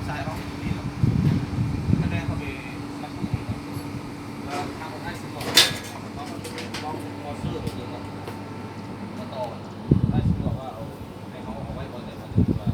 ສາຍເຮົາຢູ່ນີ້ເນາະ ກະແດງເຂົ້າໄປມັດກຸ້ງນີ້ເນາະ ແລ້ວທາງອ້າຍສະດວກເນາະ ເຮົາກໍຕ້ອງ ຕ້ອງຂໍເສີມເດີເນາະ ມາຕໍ່ກັນ ອ້າຍສະດວກວ່າເອົາ ໃຫ້ເຮົາເອົາໄວ້ບ່ອນໃດບ່ອນໜຶ່ງ ຫຼືວ່າ